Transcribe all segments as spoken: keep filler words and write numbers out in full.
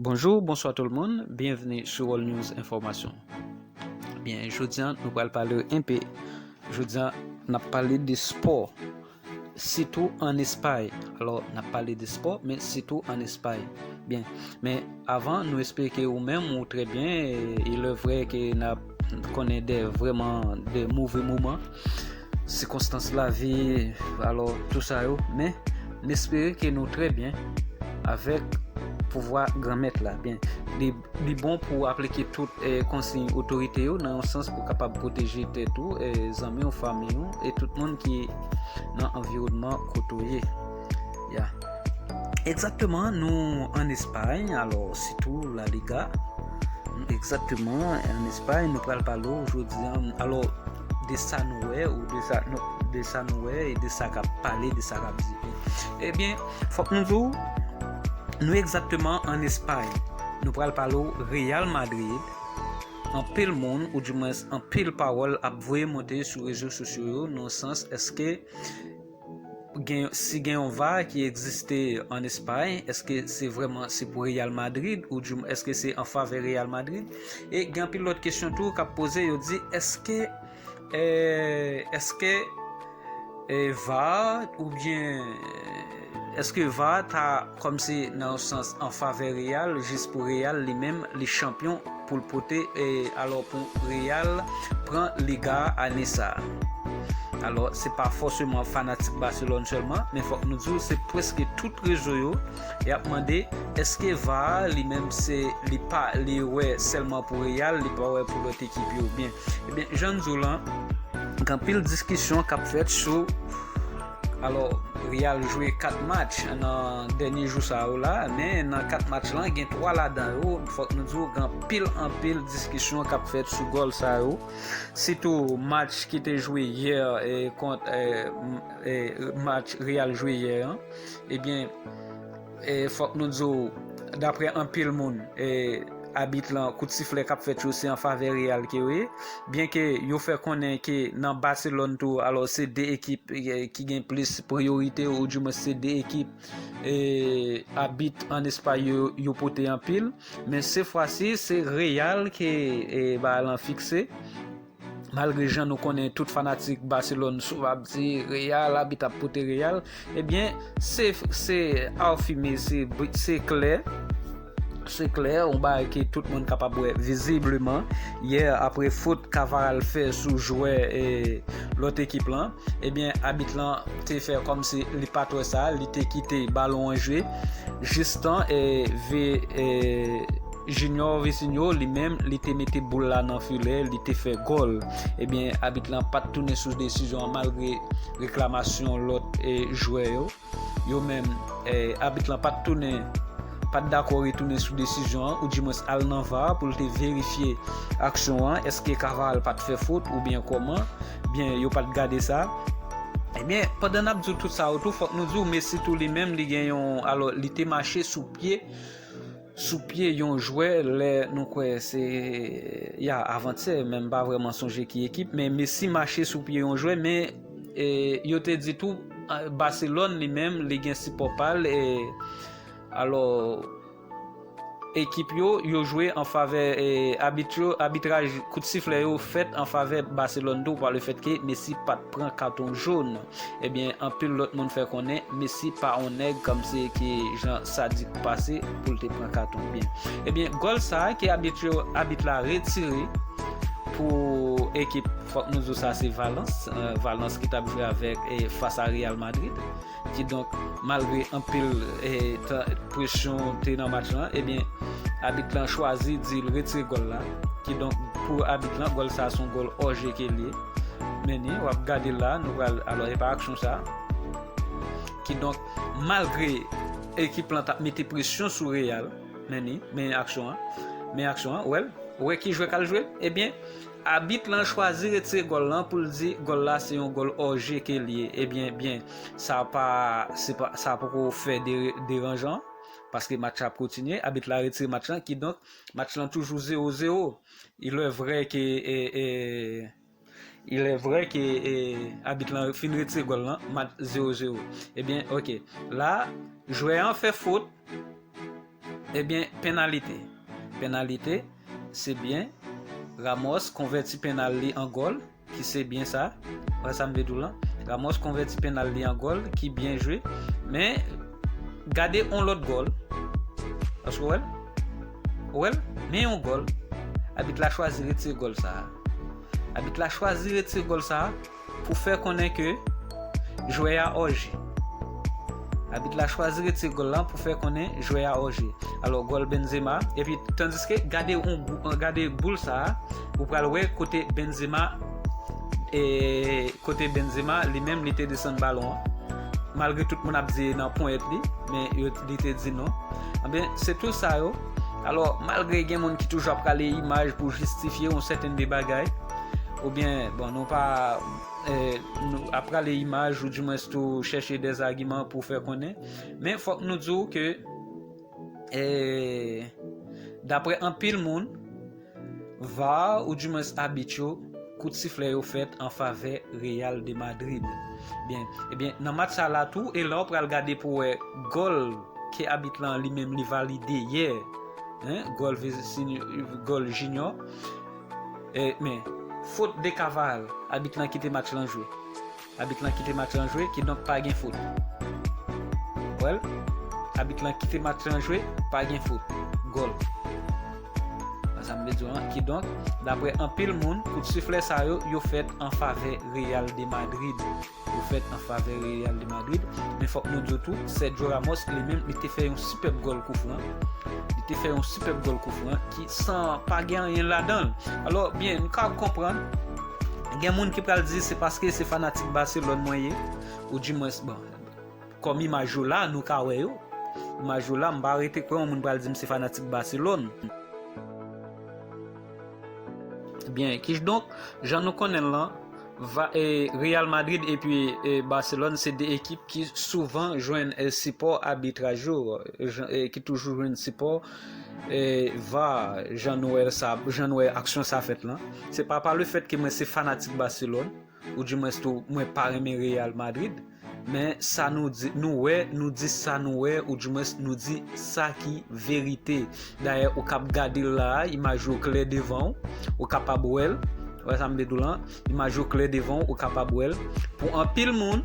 Bonjou, bonswa tout le moun, byenvni sou World News Enfòmasyon. Byen, jodi a nou pral pale enpe, jodi a n ap pale de spò, sitou ann Espay. Alò, n ap pale de spò, men sitou ann Espay. Byen, men avan, nou espere ke ou menm ou trè byen, e, il est vrai ke n ap konnen de vrèman de move moman, sikonstans lavi, alò, tou sa yo, men n espere ke nou trè byen avèk pouvwa Granmèt la. Byen, li, li bon pou w aplike tout, eh, konsiy otorite yo nan yon sans pou kapab pwoteje tèt ou, eh, zanmi w, fanmi w, e tout moun ki nan anviwònman kote w ye. Ya. Egzakteman, nou ann Espay, alò, sitou La Liga. Egzakteman, ann Espay, nou pral pale w jodi a. Alò, de sa nou wè, ou de sa nou, de sa nou wè, e de sa k ap pale, de sa k ap di. Ebyen, fòk nou di w, nou egzakteman ann Espay. Nou pral pale w Real Madrid. Anpil moun, oudimwens anpil pawòl ap voye monte sou rezo sosyo yo, nan sans, èske gen, si gen yon VAR ki egziste ann Espay, èske se vrèman, se pou Real Madrid, oudimwens èske se an favè Real Madrid? E gen anpil lòt kesyon tou k ap poze, yo di, èske, eh, èske, eh, VAR oubyen, èske VAR ta kòmsi nan yon sans an favè Real, jis pou Real li menm, li chanpyon pou l pote, eh, alò pou Real pran Liga a ane sa a. Alò, se pa fòseman fanatik Baselòn sèlman, men fòk nou di w, se prèske tout rezo yo, y ap mande, èske VAR li menm se, li pa, li wè sèlman pou Real, li pa wè pou lòt ekip yo byen? Ebyen, jan n di w lan, gen anpil diskisyon k ap fèt sou, alò, Real jwe kat match nan dènye jou sa yo la, men nan kat match lan, gen twa ladan yo, fòk nou di w, gen anpil, anpil diskisyon k ap fèt sou gòl sa yo. Sitou match ki te jwe yè, eh, kont, eh, m-, eh, match Real jwe yè an. Ebyen, eh, fòk nou di w, daprè anpil moun, eh, abit lan, kout siflè k ap fèt yo, se an favè Real ke yo ye. Byenke yo fè konnen ke nan Baselòn tou, alò, se de ekip, eh, ki gen plis priyorite, oudimwens se de ekip, eh, abit ann Espay yo, yo pote anpil. Men se fwa si, se Real ke, eh, bagay lan fikse. Malgre jan nou konnen tout fanatik Baselòn sou ap di Real, abit ap pote Real, ebyen, se, se afime, se, se klè. Se klè, yon bagay ke tout moun kapab wè vizibleman. Yè, apre fot Carvajal fè sou jwè, eh, lòt ekip lan, ebyen, abit lan te fè kòmsi li pa t wè sa, li te kite balon an jwe. Jistan, eh, ve, eh, Junior Vitinho, li menm, li te mete boul la nan filè, li te fè gòl. Ebyen, abit lan pa t tounen sou desizyon an, malgre reklamasyon lòt, eh, jwè yo. Yo menm, eh, abit lan pa t tounen, pa t dakò retounen sou desizyon an, oudimwens al nan VAR pou l te verifye aksyon an, èske Carvajal pa t fè fot oubyen kòman, byen, yo pa t gade sa. Ebyen, pandan n ap di w tout sa yo tou, fòk nou di w Messi tou li menm, li gen yon, alò, li te mache sou pye, sou pye yon jwè, lè nou kwè se, ya, avantyè, men m pa vrèman sonje ki ekip, men Messi mache sou pye yon jwè, men, eh, yo te di tou, ah, Baselòn li menm, li gen sipò pa l, eh, alò, ekip yo, yo jwe an favè, eh, abit yo, abitraj, kout siflè yo fèt an favè Baselòn tou, pa le fèt ke Messi pa t pran katon jòn. Ebyen, anpil lòt moun fè konnen Messi pa yon nèg kòmsi ki jan sadik pase pou l te pran katon byen. Ebyen, gòl sa a ke abit yo, abit la retire pou ekip, fòk nou di w sa se Valence, eh, Valence ki t ap jwe avèk, eh, fas a Real Madrid. Kidonk, malgre anpil, eh, ta-, presyon te nan match lan, ebyen, abit lan chwazi di l retire gòl la. Kidonk, pou abit lan, gòl sa a se yon gòl hors jeu ke l ye. Men ni, w ap gade l la, nou pral, alò, e pa aksyon sa. Kidonk, malgre ekip lan t ap mete presyon sou Real, men ni, men aksyon an, men aksyon an, w wè l, w wè ki jwè k al jwe l? Ebyen, abit lan chwazi retire gòl lan pou l di gòl la se yon gòl hors jeu ke l ye. Ebyen, byen, sa pa, se pa, sa poko fè de-, deranjan, paske match la ap kontinye, abit la retire match lan, kidonk, match lan toujou zewo zewo. Il est vrai ke, e, e, il est vrai ke, e, abit lan fin retire gòl lan, match zewo zewo. Ebyen, oke. La, jwè an fè fot. Ebyen, penalite. Penalite, se byen. Ramos konvèti penal li an gòl, ki se byen sa. Wè sa m vle di w lan. Ramos konvèti penal li an gòl, ki byen jwe. Men, gade yon lòt gòl. Èske w wè l? Ou wè l? Men yon gòl. Abit la chwazi retire gòl sa a. Abit la chwazi retire gòl sa a pou fè konnen ke jwè a òje. Abit la chwazi retire gòl lan pou fè konnen jwè a òje. Alò, gòl Benzema. Epi, tandiske, gade, yon gou- gade boul sa a, ou pral wè kote Benzema, e, kote Benzema, li menm, li te desann balon an. Malgre tout moun ap di nan ponyèt li, men yo, li te di non. Anben, se tou sa yo. Alò, malgre gen moun ki toujou ap rale imaj pou jistifye yon sèten de bagay, oubyen, bon, nou pa, eh, nou ap rale imaj, oudimwens tou chèche dèzagiman pou fè konnen. Men fòk nou di w ke, eh, daprè anpil moun, var, oudimwens abit yo, kout siflè yo fèt an favè Real de Madrid. Byen, ebyen, nan match sa la tou, e la w pral gade pou wè gòl ke abit lan li menm li valide yè, en, gòl Visinho, gòl Junior. E, men, fot de Carvajal, abit lan kite match lan jwe. Abit lan kite match lan jwe, kidonk pa gen fot. Wè l? Abit lan kite match lan jwe, pa gen fot. Gòl. Wè sa m vle di w lan? Kidonk, daprè anpil moun, kout siflè sa yo, yo fèt an favè Real de Madrid. Yo fèt an favè Real de Madrid. Men fòk nou di w tou, Sergio Ramos, li menm, li te fè yon sipèb gòl koufran. Li te fè yon sipèb gòl koufran ki san pa gen anyen ladan l. Alò, byen, nou ka konprann. Gen moun ki pral di se paske se fanatik Barcelone mwen ye, oudimwens, bon, kòm imaj yo la, nou ka wè yo. Imaj yo la, m pa rete kwè yon moun pral di m se fanatik Barcelone. Byen, kidonk, jan nou konnen l lan, va, e, Real Madrid epi, e, Barcelone se de ekip ki souvan jwenn, e, sipò abitraj yo, jan, e, ki toujou jwenn sipò, e, var, jan nou wè sa, jan nou wè aksyon sa fèt lan. Se pa pa le fèt ke mwen se fanatik Barcelone, oudimwens tou mwen pa renmen Real Madrid, men sa nou di, nou wè, nou di sa nou wè, oudimwens nou di sa ki verite. Dayè, ou k ap gade l la a, imaj yo klè devan w, ou kapab wè l. Wè sa m vle di w lan? Imaj yo klè devan w, ou kapab wè l. Pou anpil moun,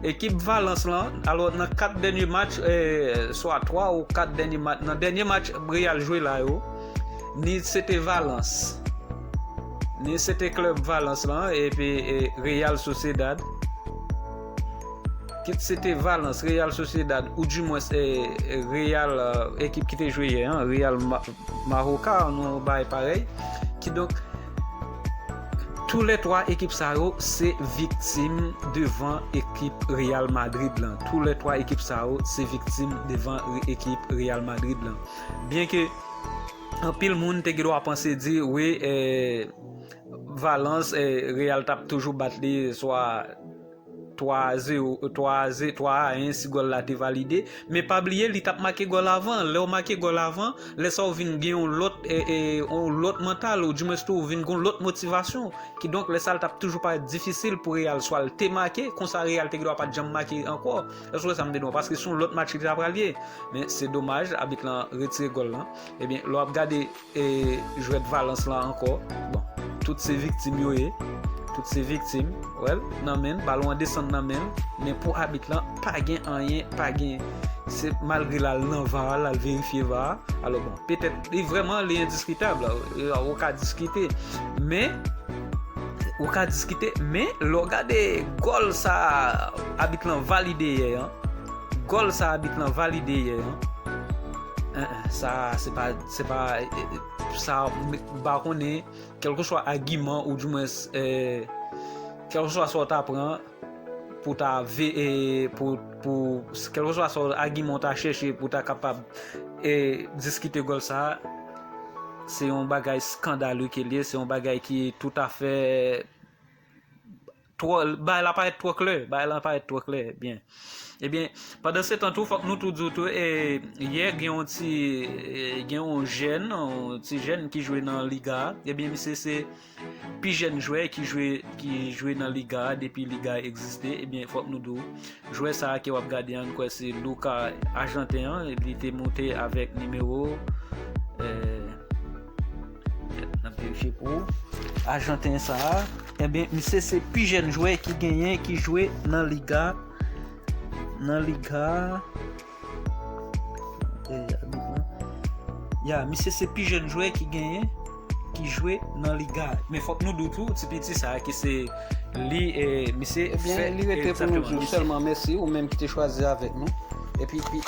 ekip Valence lan, alò, nan kat dènye match, eh, swa twa ou kat dènye match, nan dènye match Real jwe la yo, ni se te Valence, ni se te klèb Valence lan, epi, eh, Real Sociedad. Kit se te Valence, Real Sociedad, oudimwens, eh, Real, eh, ekip ki te jwe yè an, Real Ma-, Maroka, nou bay parèy. Kidonk, toulètwa ekip sa yo se viktim devan ekip Real Madrid lan. Toulètwa ekip sa yo se viktim devan re-, ekip Real Madrid lan. Byenke anpil moun te gen dwa panse di, wi, eh, Valence, eh, Real t ap toujou bat li, swa twa a zewo, twa a ze-, twa a en si gòl la te valide. Men pa bliye, li t ap make gòl avan. Lè w make gòl avan, lè sa w vin gen yon lòt, e, e, yon lòt mantal, oudimwens tou, ou vin gen yon lòt motivasyon. Kidonk, lè sa a, l t ap toujou parèt difisil pou Real, swa l te make, konsa Real te gen dwa pa t janm make ankò. Èske w wè sa m vle di w? Paske se yon lòt match li ta pral ye. Men se domaj, abit lan retire gòl lan. Ebyen, lè w ap gade e jwèt Valence lan ankò. Bon, tout se viktim yo ye. Tout se viktim. Wè l, nan men l, balon an desann nan men l. Men pou abit lan, pa gen anyen, pa gen. Se malgre l al nan var, l al verifye var. Alò, bon, petèt, li vrèman, li endiskitab, ou ka diskite. Men, ou ka diskite, men, lè w gade gòl sa abit lan valide yè an, gòl sa abit lan valide yè an, en, en, sa, se pa, se pa, e, e, sa, m pa konnen, kèlkeswa agiman, oudimwens, e, kèlkeswa sa w ta pran pou ta ve-, e, pou, pou, kèlkeswa sa w, agiman w ta chèche pou ta kapab, e, diskite gòl sa, se yon bagay skandale ke l ye, se yon bagay ki toutafè twò, bagay la parèt twò klè, bagay la parèt twò klè, byen. Ebyen, pandan se tan tou, fòk nou tou di w tou, e, yè gen yon ti, e, gen yon jèn, yon ti jèn ki jwe nan Liga a. Ebyen, misye se pi jèn jwè ki jwe, ki jwe nan Liga a depi Liga a egziste. Ebyen, fòk nou di w, jwè sa a ke w ap gade an, kwè se Luca, Ajanten an, li te moute avèk nimewo, e, n ap verifye pou ou. Ajanten sa a, ebyen, misye se pi jèn jwè ki genyen, ki jwe nan Liga, nan Liga, e, abit lan. Ya, misye se pi jèn jwè ki genyen, ki jwe nan Liga. Men fòk nou di w tou, ti piti sa a ki se li, e, misye fè. Ebyen, li rete pou nou di w sèlman mèsi, ou menm ki te chwazi avèk nou. Epi, pi,